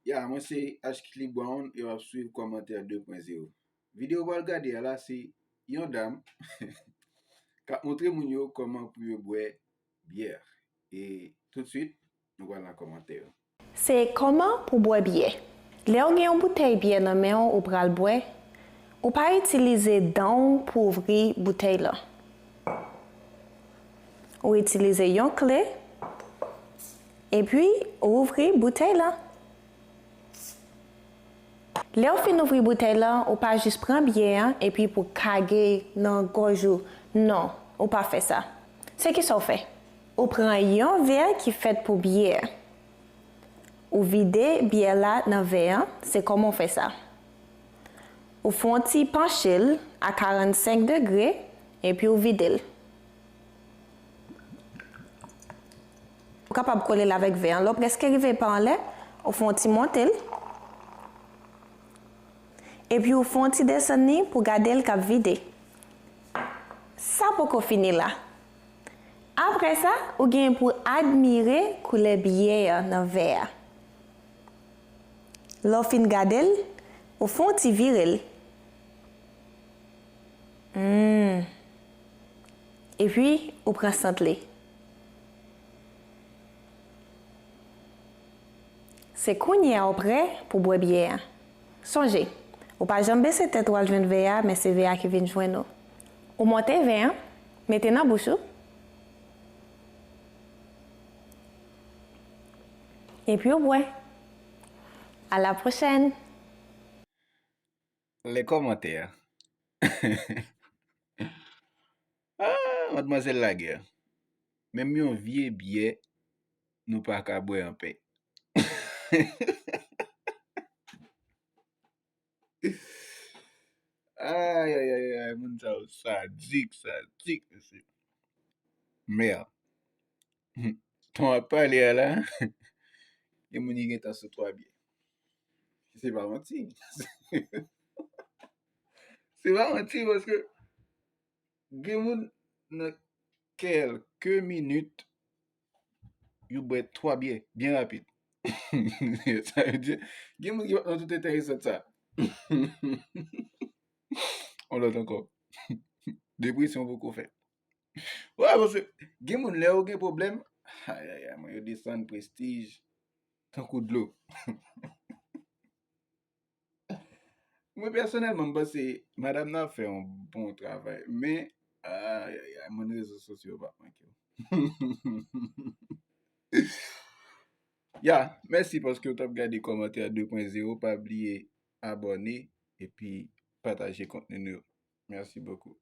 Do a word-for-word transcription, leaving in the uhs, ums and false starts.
Ya, mwen se Ashley Brown e w ap swiv kòmantè de pwen zewo. Videyo w pral gade a la se yon dam k ap montre moun yo kòman pou yo bwè byè. E toutswit, nou pral nan kòmantè yo. Se kòman pou bwè byè. Lè w gen yon boutèy byè nan men w ou pral bwè, ou pa itilize dan w pou ouvri boutèy lan. Ou itilize yon kle, epi ou ouvri boutèy lan. Lè w fin ouvri boutèy lan, ou pa jis pran byè an epi pou kage nan gòj ou. Non, ou pa fè sa. Se kisa w fè? Ou pran yon vè ki fèt pou byè. Ou vide byè la nan vè an, se kòman w fè sa? Ou fè yon ti panche l a karannsenk degre, epi ou vide l. Ou kapab kole l avèk vè an. Lè w prèske rive pa anlè, ou fè yon ti monte l. Epi ou fè yon ti desann li pou gade l k ap vide. Sa poko fini la. Apre sa, ou gen pou admire koulè byè an nan vè a. Lè w fin gade l, ou fè yon ti vire l. Hmm. Epi, ou pran sant li. Se kounye a w prè pou bwè byè a. Sonje, ou pa janm bese tèt ou al jwenn vè a, men se vè a ki vin jwenn ou. Ou monte vè an, mete nan bouch ou, epi ou bwè. A la pwochèn! Lè kòmantè a. Ah, madmwazèl Lagè. Menm yon vye byè, nou pa ka bwè anpè. Ay, ay, ay, ay, moun sa yo sadik, sadik, mesye. Mè, ton ap pale a la, gen moun ki gentan sou twa byè. Se pa manti. Se pa manti, paske gen moun nan kèlke minit, yo bwè twa byè byen rapid. Sa vle di, gen moun ki pa nan tout enteresan sa. On lòt ankò. Depresyon poko fèt. Wè, paske gen moun lè yo gen pwoblèm, ay, ay, ay, mwen yo desann prestij tankou dlo. Mwen pèsonèlman, m panse madanm nan ap fè yon bon travay, men, ay, ay, ay, moun rezo sosyo yo p ap manke w. Ya, mèsi paske w t ap gade kòmantè de pwen zewo, pa bliye abòne epi pataje kontni nou yo. Merci beaucoup.